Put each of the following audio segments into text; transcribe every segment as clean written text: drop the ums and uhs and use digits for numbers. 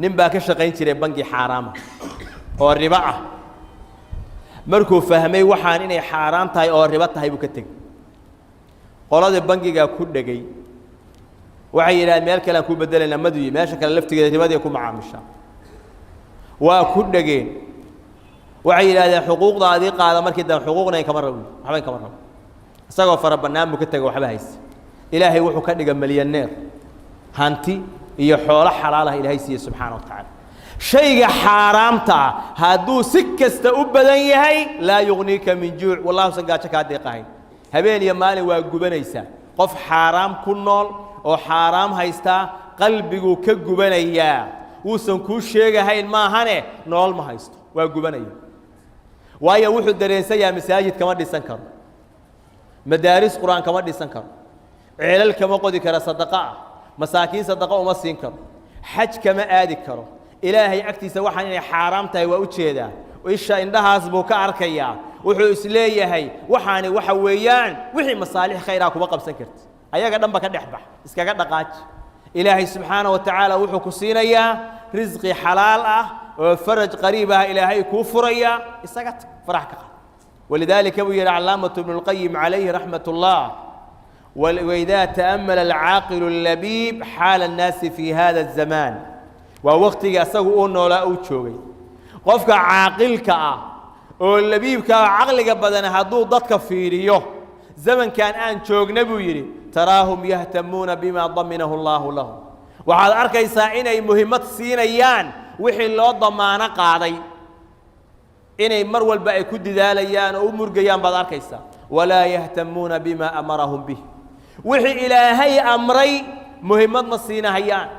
Nin baa ka shaqayn jiray bangi xaaraama oo ribo ah. Markuu fahmay waxaan inay xaaraan tahay oo ribo tahay, buu ka tegey. Qoladii bangigaa ku dhegay, waxay yidhahdeen, "Meel kale aan kuu bedelaynaa." Maduyi meesha kale laftigeeda ribadii ku macaamishaa. Waa ku dhegeen, waxay yidhahdeen, "Xuquuqdaadii qaada." Markii dambe, "Xuquuqna in kama rabo, waxba in kama rabo." Isagoo fara bannaan buu ka tegay, waxba haysa. Ilaahay wuxuu ka dhiga milyaneer, hanti iyo xoolo xalaalah Ilaahay siiye subxaana wa tacaala. Shayga xaaraamta ah hadduu si kasta u badan yahay, laa yugniika min juuc, wallahi usan gaajo kaa deeqahayn. Habeen iyo maalin waa gubanaysaa. Qof xaaraam ku nool oo xaaraam haystaa qalbiguu ka gubanayaa. Wuusan kuu sheegahayn maahane, nolol ma haysto, waa gubanaya. Waayo, wuxuu dareensan yahay masaajid kama dhisan karo, madaaris Qur-aan kama dhisan karo, ceelal kama qodi karo sadaqa ah, masaakiin sadaqa uma siin karo, xaj kama aadi karo. Ilaahay agtiisa waxaan inay xaaraam tahay waa u jeedaa. Isha indhahaas buu ka arkayaa. Wuxuu isleeyahay, waxaani waxa weeyaan wixii masaalix khayraa kuma qabsan karti, ayaga dhanba ka dhex bax, iskaga dhaqaaji. Ilaahay subxaana wa tacaala wuxuu ku siinayaa risqi xalaal ah oo faraj qariib ah Ilaahay kuu furaya. Isaga tag, farax ka qaad. Walidaalika buu yidhi Calaamatu Ibnu Lqayim calayhi raxmat ullah: وإذا تأمل العاقل اللبيب حال الناس في هذا الزمان، waa waqtigii asagu uu noolaa, uu joogay, qofka caaqilka ah oo labiibka ah, caqliga badan, hadduu dadka fiiriyo zamankan aan joogna, buu yidhi, تراهم يهتمون بما ضمنه الله لهم, waxaad arkaysaa inay muhimmad siinayaan wixii loo damaano qaaday, inay mar walba ay ku didaalayaan oo u murgayaan baad arkaysaa. ولا يهتمون بما أمرهم به, wixii Ilaahay amray muhimmad ma siinahayaan,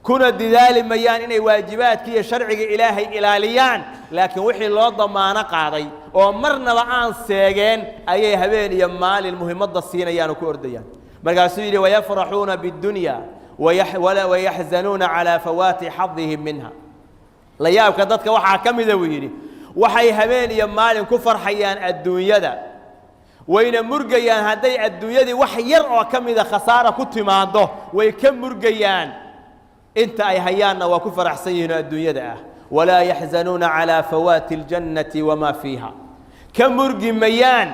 kuna didaali mayaan inay waajibaadka iyo sharciga Ilaahay ilaaliyaan. Laakiin wixii loo damaano qaaday oo marnaba aan seegeen ayay habeen iyo maalin muhimadda siinayaan oo ku ordayaan. Markaasuu yidhi: ويفرحون بالدنيا ويحزنون على فوات حظهم منها. La yaabka dadka waxaa ka mida, buu yidhi, waxay habeen iyo maalin ku farxayaan adduunyada, wayna murgayaan hadday adduunyadii wax yar oo ka mida khasaara ku timaado, way ka murgayaan. Inta ay hayaanna waa ku faraxsan yihiin oo adduunyada ah. ولا يحزنون على فوات الجنة وما فيها, ka murgi mayaan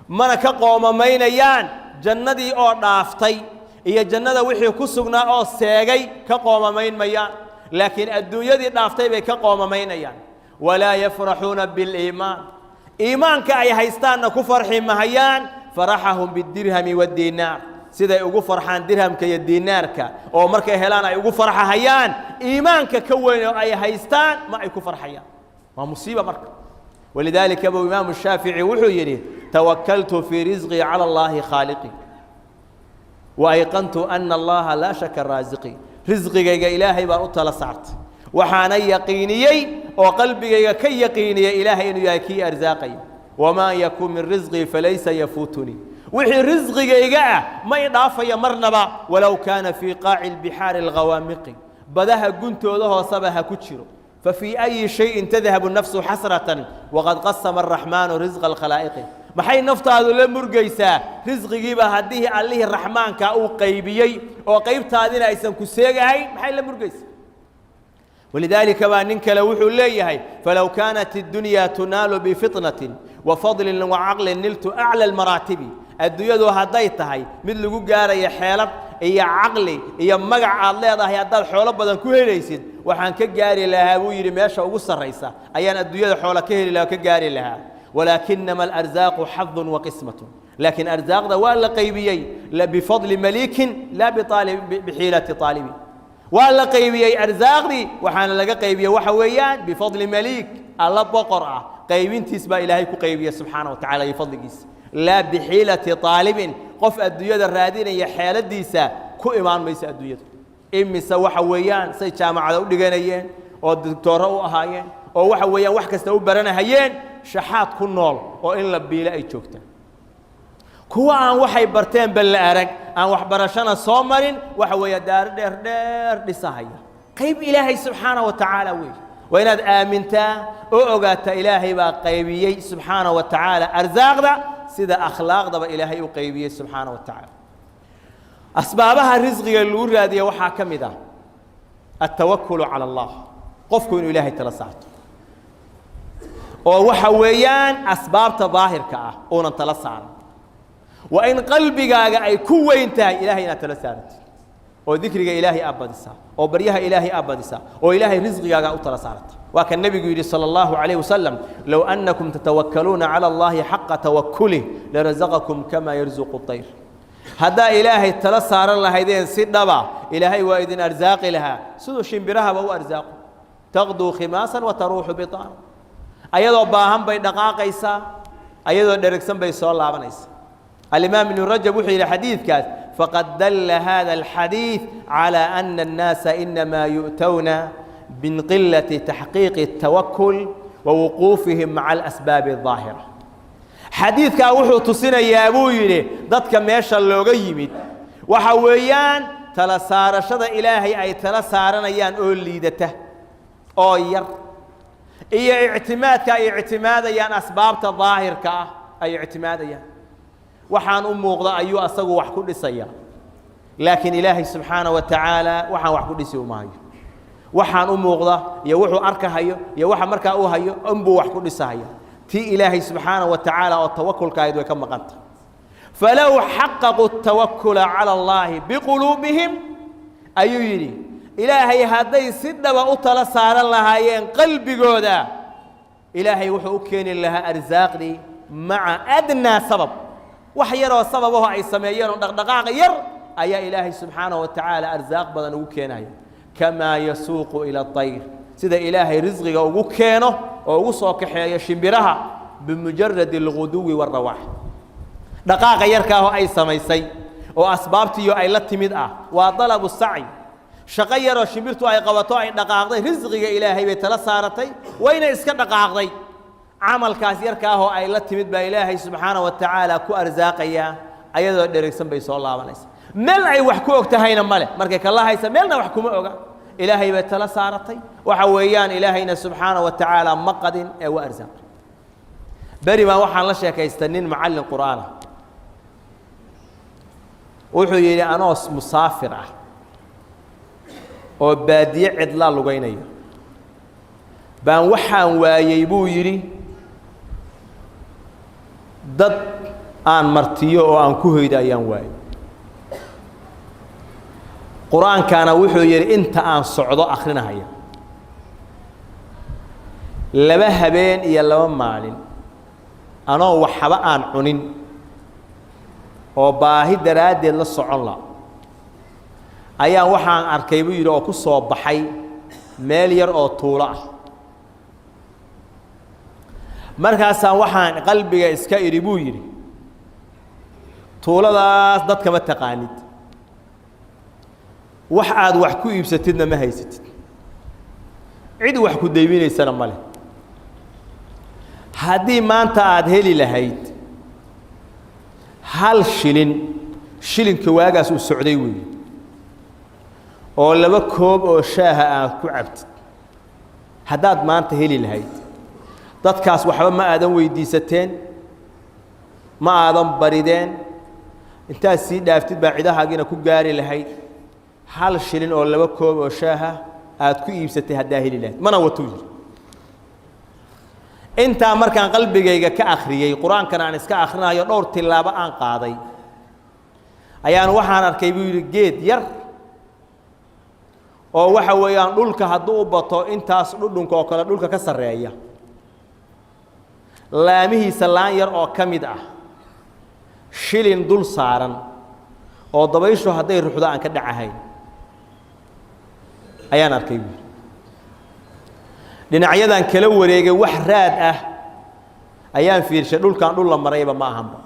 mana ka qoomamaynayaan jannadii oo dhaaftay iyo jannada wixii ku sugnaa oo seegay, ka qoomamayn mayaan, laakiin adduunyadii dhaaftay bay ka qoomamaynayaan. ولا يفرحون بالإيمان, iimaanka ay haystaanna ku farxi mahayaan فرحهم بالدرهم والدينار, siday ugu farxaan dirhamka iyo diinaarka oo markay helaan ay ugu farxahayaan, iimaanka ka weyn oo ay haystaan ma ay ku farxayaan. Waa musiiba marka. Walidaalika buu Imaamu Shaafici wuxuu yidhi: توكلت في رزقي على الله خالقي وأيقنت أن الله لا شك رازقي. Risqigayga Ilaahay baan u tala saartay, waxaana yaqiiniyey oo qalbigayga ka yaqiiniyey Ilaahay inuu yahay kii arsaaqaya. وما يكن من رزقي فليس يفوتني, wixii risqigayga ah ma i dhaafaya marnaba. ولو كان في قاع البحار الغوامق, badaha guntooda hooseba ha ku jiro. ففي أي شيء تذهب النفس حسرة وقد قسم الرحمن رزق الخلائق. Maxay naftaadu la murgaysaa risqigiiba haddii Allihii Raxmaanka uu qaybiyey oo qaybtaadina aysan ku seegahayn? Maxay la murgaysaa? Walidaalika baa nin kale wuxuu leeyahay: فلو كانت الدنيا تنال بفطنة وفضل وعقل نلت أعلى المراتب. Adduunyadu hadday tahay mid lagu gaarayo xeelad iyo caqli iyo magac aad leedahay, haddaad xoolo badan ku helaysid, waxaan ka gaari lahaa, buu yidhi, meesha ugu sarraysa ayaan adduunyada xoola ka heli lahaa, ka gaari lahaa. ولكنما الأرزاق حظ وقسمة, laakiin arsaaqda waa la qaybiyey, بفضل مليك لا بحيلة طالب. Waa la qaybiyey arsaaqdii, waxaana laga qaybiyey waxa weeyaan بفضل مليك, Alla boqor ah qaybintiis baa Ilaahay ku qaybiyey subxaana wa tacala iyo fadligiisa, لا بحيلة طالب. Qof adduunyada raadinaya xeeladiisa ku imaan mayso adduunyadu. Imise waxa weeyaan say jaamacada u dhiganayeen oo doctooro u ahaayeen oo waxa weeyaan wax kasta u baranahayeen, shaxaad ku nool oo in la biilo ay joogtaan, kuwa aan waxay barteen ba la arag, aan waxbarashana soo marin, waxa weeye daaro dheer dheer dhisahaya. Qayb Ilaahay subxaana wa tacaala wey. Waa inaad aamintaa oo ogaataa Ilaahay baa qaybiyey subxaana wa tacaala arsaaqda, sida akhlaaqdaba Ilaahay u qaybiyey subxaana wa tacaala. Asbaabaha risqiga lagu raadiya waxaa ka mid ah Altawakulu cala Allah, qofku inuu Ilaahay tala saarto, oo waxa weeyaan asbaabta daahirka ah uunan tala saaran. Waa in qalbigaaga ay ku weyn tahay Ilahay inaad tala saaratid, oo dikriga Ilaahay aad badisaa, oo baryaha Ilaahay aad badisaa, oo Ilaahay risqigaaga u tala saarata. Waa kan nebigu yidhi sala allahu calayh wasalam: "Low annakum tatawakkaluuna cala Allahi xaqa tawakulih larazaqakum kama yarzuqu طayr." Haddaa Ilaahay tala saaran lahaydeen si dhaba, Ilaahay waa idin arsaaqi lahaa siduu shimbirahaba u arsaaqo. Taqduu khimaasan wa taruuxu bitaana. Ayadoo baahan bay dhaqaaqaysaa, ayadoo dheregsan bay soo laabanaysaa. Alimaam Ibnu Rajab wuxuu yidhi xadiidkaas: "Faqad dalla hada alxadiid calى ana annaasa inamaa yu'towna min qilati taxqiiqi الtawakul wa wuquufihim maca alasbaabi الظaahira." Xadiidkaa wuxuu tusinayaa, buu yidhi, dadka meesha looga yimid waxa weeyaan tala saarashada Ilaahay ay tala saaranayaan oo liidata oo yar, iyo ictimaadka ay ictimaadayaan asbaabta daahirka ah ay ictimaadayaan. Waxaan u muuqda ayuu asagu wax ku dhisaya, laakiin Ilaahay subxaana wa tacaala waxaan wax ku dhisi uma hayo. Waxaan u muuqda iyo wuxuu arkahayo iyo waxa markaa uu hayo unbuu wax ku dhisahaya. Tii Ilaahay subxaana wa tacaala oo tawakulka ahayd way ka maqanta. "Falow xaqaquu tawakula cala Allaahi biquluubihim," ayuu yidhi, Ilaahay hadday si dhaba u tala saaran lahaayeen qalbigooda, Ilaahay wuxuu u keeni lahaa arsaaqdii maca adnaa sabab. Wax yaroo sababaho ay sameeyeen oo dhaqdhaqaaq yar ayaa Ilaahay subxaanaه wa tacaala arsaaq badan ugu keenaya. Kamaa yasuuqu ila اطayr, sida Ilaahay risqiga ugu keeno oo ugu soo kaxeeyo shimbiraha bimujarad اlguduwi wاrawaax. Dhaqaaqa yarkaahoo ay samaysay oo asbaabtiiyo ay la timid ah, waa dalabu sacyi, shaqo yaroo shimbirtu ay qabato, ay dhaqaaqday, risqiga Ilaahay bay tala saaratay, wayna iska dhaqaaqday. Camalkaas yarkaahoo ay la timid baa Ilaahay subxaana wa tacaala ku arsaaqayaa. Ayadoo dheregsan bay soo laabanaysa, meel ay wax ku og tahayna male. Markay kala haysa meelna wax kuma oga. Ilaahay bay tala saaratay. Waxa weeyaan Ilaahayna subxaana wa tacaala ma qadin ee waa arsaaqay. Beri baan waxaan la sheekaystay nin macallin Qur'aan ah. Wuxuu yidhi: "Anoo musaafir ah oo baadiye cidlaa lugaynaya baan waxaan waayey," buu yidhi, "dad aan martiyo oo aan ku hoyda ayaan waayey. Qur-aankana," wuxuu yidhi, "inta aan socdo akrinahaya 2 habeen iyo 2 maalin, anoo waxba aan cunin oo baahi daraaddeed la socon la, ayaan waxaan arkay," buu yidhi, "oo ku soo baxay meel yar oo tuulo ah. Markaasaan waxaan qalbiga iska idhi," buu yidhi, "tuuladaas dadkama taqaanid, wax aad wax ku iibsatidna ma haysatid, cid wax ku dayminaysana ma leh. Haddii maanta aada heli lahayd 1 shilin," shilinka waagaas uu socday weeye, "oo 2 koob oo shaaha aad ku cabtid, haddaad maanta heli lahayd, dadkaas waxba ma aadan weydiisateen, ma aadan barideen. Intaad sii dhaaftid baa cidahaagiina ku gaari lahayd. 1 shilin oo 2 koob oo shaaha aad ku iibsatay haddaa heli lahayd, mana watuu," yidhi, "intaa markaan qalbigayga ka akhriyey, Qur-aankan aan iska akhrinayo, dhowr tilaabo aan qaaday, ayaan waxaan arkay," buu yidhi, "geed yar oo waxa weeyaan dhulka hadduu u bato intaas dhudhunka oo kale dhulka ka sarreeya, laamihiisa laan yar oo ka mid ah shilin dul saaran oo dabayshu hadday ruxdo aan ka dhacahayn ayaan arkay," buu yidhi. "Dhinacyadan kala wareegay, wax raad ah ayaan fiirshay. Dhulkaan dhul la marayba ma ahanba.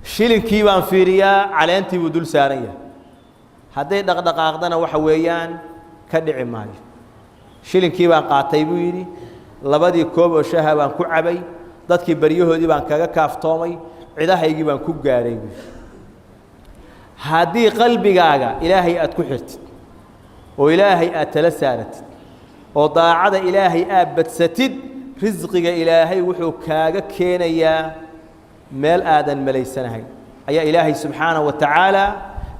Shilinkii baan fiiriyaa, caleentii buu dul saaran yahay. Hadday dhaqdhaqaaqdana waxa weeyaan ka dhici maayo. Shilinkii baan qaatay," buu yidhi, "labadii koob oo shaha baan ku cabay, dadkii baryahoodii baan kaga kaaftoomay, cidahaygii baan ku gaadhay," buu yidhi. Haddii qalbigaaga Ilaahay aad ku xirtid oo Ilaahay aad tala saaratid oo daacada Ilaahay aad badsatid, risqiga Ilaahay wuxuu kaaga keenayaa meel aadan malaysanahayn ayaa Ilaahay subxaanaه wa tacaala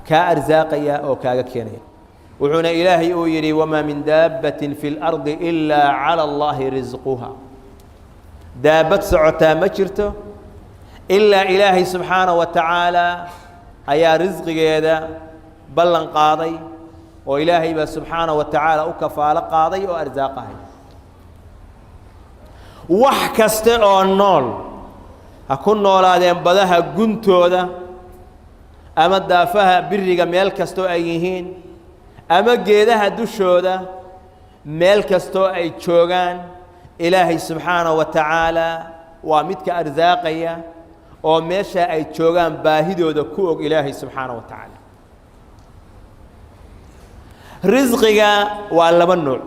kaa arsaaqaya oo kaaga keenaya. Wuxuuna Ilaahay uu yidhi: "Wamaa min daabbatin fi اlardi ilaa cala Allahi risquha." Daabad socotaa ma jirto ilaa Ilaahay subxaanaه wa tacaala ayaa risqigeeda ballan qaaday, oo Ilaahay baa subxaanaه wa tacaala u kafaalo qaaday oo arsaaqahay. Wax kaste oo nool, ha ku noolaadeen badaha guntooda ama daafaha biriga, meel kastoo ay yihiin, ama geedaha dushooda, meel kastoo ay joogaan, Ilaahay subxaanaه wa tacaala waa midka arsaaqaya oo meesha ay joogaan baahidooda ku og Ilaahay subxaanaه wa tacaala. Risqiga waa laba nuuc.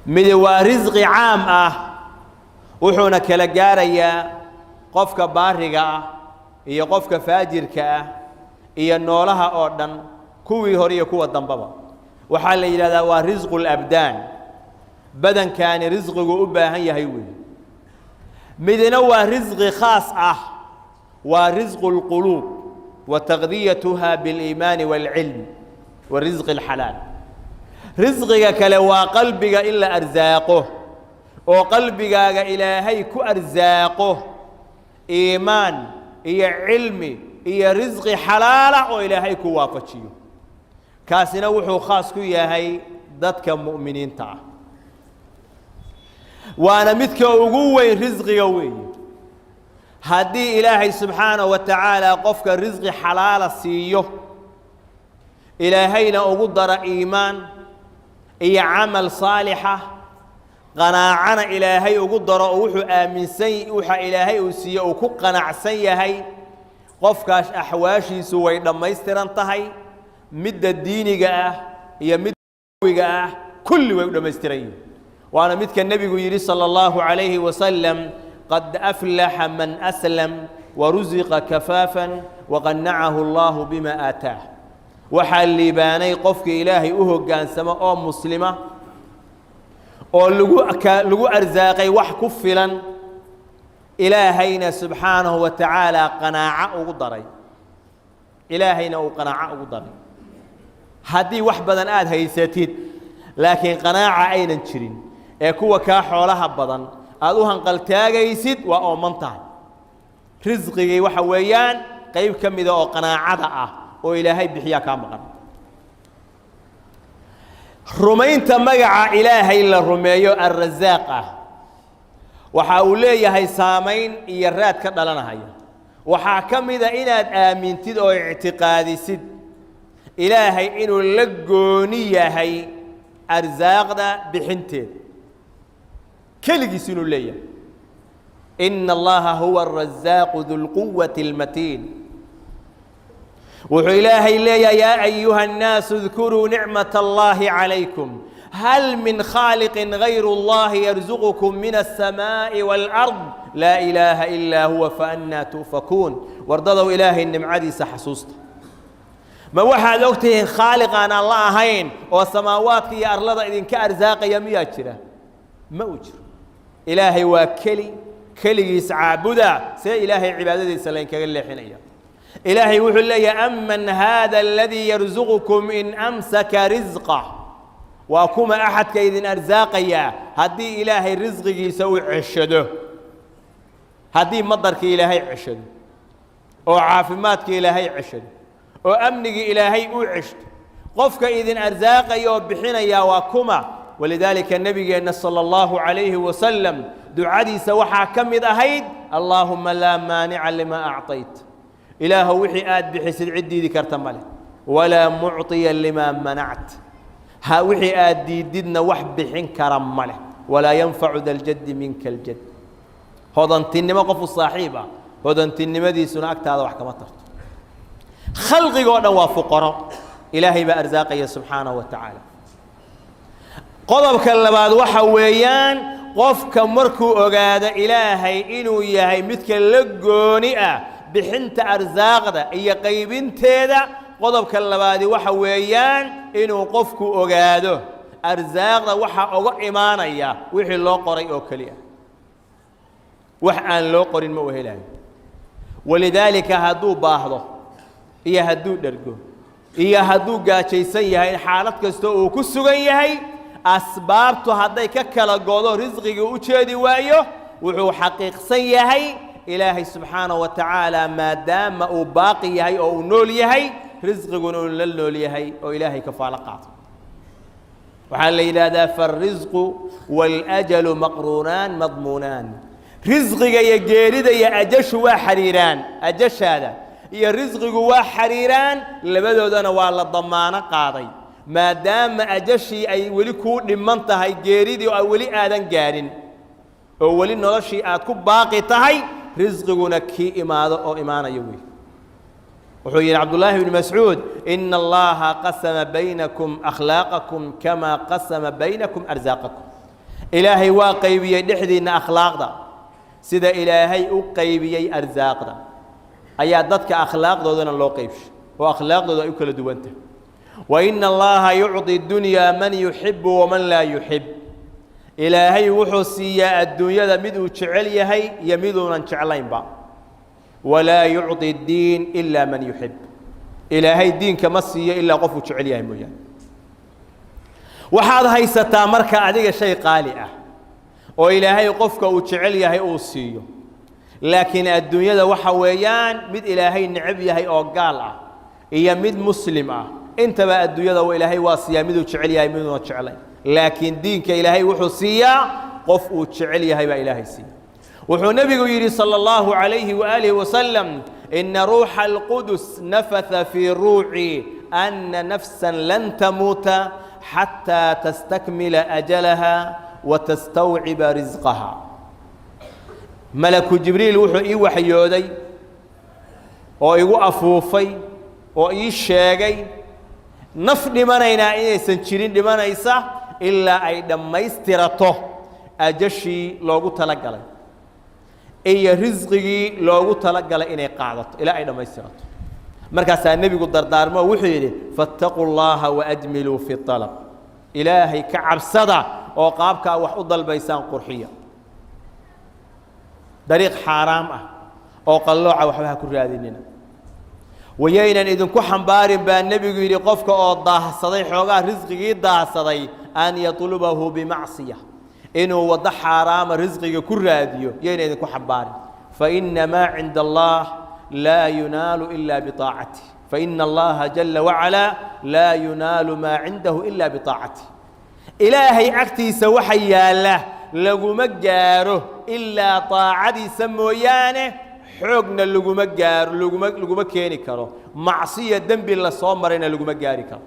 Midi waa risqi caam ah, wuxuuna kala gaarayaa qofka baariga ah iyo qofka faajirka ah iyo noolaha oo dhan, kuwii hore iyo kuwa dambaba. Waxaa la yidhahdaa waa risqu labdaan, badankaani risqigu u baahan yahay weeye. Midna waa risqi khaas ah, waa risqu اlquluub wa taqdiyatuha biاliimaani wاlcilm wa risqi اlxalaal. Risqiga kale waa qalbiga in la arsaaqo, oo qalbigaaga Ilaahay ku arsaaqo iimaan iyo cilmi iyo risqi xalaala oo Ilaahay ku waafajiyo. Kaasina wuxuu khaas ku yahay dadka mu'miniinta ah, waana midka ugu weyn risqiga weeye. Haddii Ilaahay subxaanaه wa tacaala qofka risqi xalaala siiyo, Ilaahayna ugu dara iimaan iyo camal saalixa, qanaacana Ilaahay ugu daro, oo wuxuu aaminsan waxa Ilaahay uu siiye uu ku qanacsan yahay, qofkaas axwaashiisu way dhammaystiran tahay. Midda diiniga ah iyo midwiga ah kulli way u dhammaystiran yihin. Waana midka nebigu yidhi salى اllahu عalayhi wasalam: "Qad aflaxa man aslam warusiqa kafaafan waqanacahu Allahu bima aataah." Waxaa liibaanay qofka Ilaahay u hoggaansamo oo muslima oo lagu arsaaqay wax ku filan, Ilaahayna subxaanahu wa tacaala qanaaco ugu daray, Ilaahayna uu qanaaco ugu daray. Haddii wax badan aada haysatid laakiin qanaaca aynan jirin, ee kuwa kaa xoolaha badan aada u hanqaltaagaysid, waa ooman tahay. Risqigii waxa weeyaan qayb ka mida oo qanaacada ah oo Ilaahay bixiyaa kaa maqan. Rumaynta magaca Ilaahay la rumeeyo Arrasaaq ah waxa uu leeyahay saamayn iyo raad ka dhalanahaya. Waxaa ka mida inaad aamintid oo ictiqaadisid Ilaahay inuu la gooni yahay arsaaqda bixinteeda, keligiis inuu leeyahay. Ina Allaha huwa arasaaqu du lquwati اlmatiin. Wuxuu Ilaahay leeyahay: "Yaa ayuha الnaasu اdkuruu nicmaة Allahi calaykum, hal min khaaliqin gayru اllahi yarzuqukum min الsamaaءi wاlأrض? Laa ilaaha ilaa huwa, faannaa tu'fakuun." Wardadow, Ilaahay nimcadiisa xasuusta. Ma waxaad og tihiin khaaliq aan Alla ahayn oo samaawaadka iyo arlada idinka arsaaqaya miyaa jira? Ma uu jiro. Ilaahay waa keli, keligiis caabuda. See Ilaahay cibaadadiisa laynkaga leexinaya? Ilaahay wuxuu leeyahay: "Aman haada aladii yarzuqukum in amsaka risqah?" Waa kuma axadka idin arsaaqayaa haddii Ilaahay risqigiisa uu ceshado, haddii madarka Ilaahay ceshado, oo caafimaadka Ilaahay ceshado, oo amnigii Ilaahay uu ceshto? Qofka idin arsaaqaya oo bixinaya waa kuma? Walidaalika nebigeenna sala allahu calayhi wasalam ducadiisa waxaa ka mid ahayd: "Allaahuma laa maanica lima acطayt." Ilaahow, wixii aad bixisid cid diidi karta ma leh. "Walaa mucطiya limaa manact." Ha wixii aad diididna wax bixin kara ma leh. "Walaa yanfacu da ljaddi minka aljad." Hodantinimo qofu saaxiib ah, hodantinimadiisuna agtaada wax kama tarto. Khalqigoo dhan waa fuqaro, Ilaahay baa arsaaqaya subxaanahu wa tacaala. Qodobka labaad waxa weeyaan, qofka markuu ogaado Ilaahay inuu yahay midka la gooni ah bixinta arsaaqda iyo qaybinteeda, qodobka labaadi waxa weeyaan inuu qofku ogaado arsaaqda waxaa oga imaanaya wixii loo qoray oo keliya. Wax aan loo qorin ma u helayo. Walidaalika hadduu baahdo iyo hadduu dhergo Iyo hadduu gaajaysan yahay, xaalad kasta uu ku sugan yahay, asbaabtu hadday ka kala godo, risqigii u jeedi waayo, wuxuu xaqiiqsan yahay Ilaahay subxaanaه wa tacaala maadaama uu baaqi yahay oo uu nool yahay, risqiguna uu la nool yahay oo Ilaahay kafaalo qaato. Waxaa la yidhaahdaa: فالرزق والأجل مقرونان مضمونان. Risqiga iyo geerida iyo ajashu waa xariiraan. Ajashaada iyo risqigu waa xariiraan, labadoodana waa la damaano qaaday. Maadaama ajashii ay weli kuu dhiman tahay, geeridii oo weli aadan gaadhin, oo weli noloshii aad ku baaqi tahay, risqiguna kii imaado oo imaanaya wey. Wuxuu yidhi Cabdullaahi bnu Mascuud: "إن الله قسم بينكم أخلاقكم كما قسم بينكم أرزاقكم." Ilaahay waa qaybiyey dhexdiinna akhlaaqda, sida Ilaahay u qaybiyey arsaaqda ayaa dadka akhlaaqdoodana loo qaybshay, oo akhlaaqdooda ay u kala duwan tahay. وإن الله يعطي الدنيا من يحب ومن لا يحب. Ilaahay wuxuu siiyaa adduunyada mid uu jecel yahay iyo miduunan jeclaynba. ولا يعطي الدين إلا من يحب. Ilaahay diinka ma siiyo ilaa qofuu jecel yahay mooyaane. Waxaad haysataa marka adiga shay qaali ah oo Ilaahay qofka uu jecel yahay uu siiyo, laakiin adduunyada waxa weeyaan mid Ilaahay necab yahay oo gaal ah iyo mid Muslim ah intaba adduunyada Ilaahay waa siiyaa miduu jecel yahay, miduuna jeclayn. Laakiin diinka Ilaahay wuxuu siiyaa qof uu jecel yahay baa Ilaahay siiya. Wuxuu nebigu yidhi صلى الله عليه وآله وسلم: "إن روح القدس نفث في روعي أن نفسا لن تموت حتى تستكمل أجلها وتستوعب رزقها." Malaku Jibriil wuxuu ii waxyooday oo igu afuufay oo ii sheegay naf dhimanaynaa inaysan jirin dhimanaysa ilaa ay dhammaystirato ajashii loogu talagalay iyo risqigii loogu talagalay inay qaadato, ilaa ay dhammaystirato. Markaasaa nebigu dardaarmo, wuxuu yidhi: "فاتقوا الله وأجملوا في الطلب." Ilaahay ka cabsada oo qaabkaa wax u dalbaysaan qurxiya. Dariiq xaaraam ah oo qallooca waxba ha ku raadinina. Wayaynan idinku xambaarin baa nebigu yidhi qofka oo daahsaday xoogaa risqigii daahsaday أن يطلبه بمعصية, inuu waddo xaaraama risqiga ku raadiyo yayna idinku xambaarin. فإن ما عند الله لا ينال إلا بطاعته، فإن الله جل وعلا لا ينال ما عنده إلا بطاعته. Ilaahay agtiisa waxa yaalla laguma gaaro ilaa daacadiisa mooyaane. Xoogna laguma gaaro, laguma keeni karo. Macsiya dembi la soo marayna laguma gaari karo.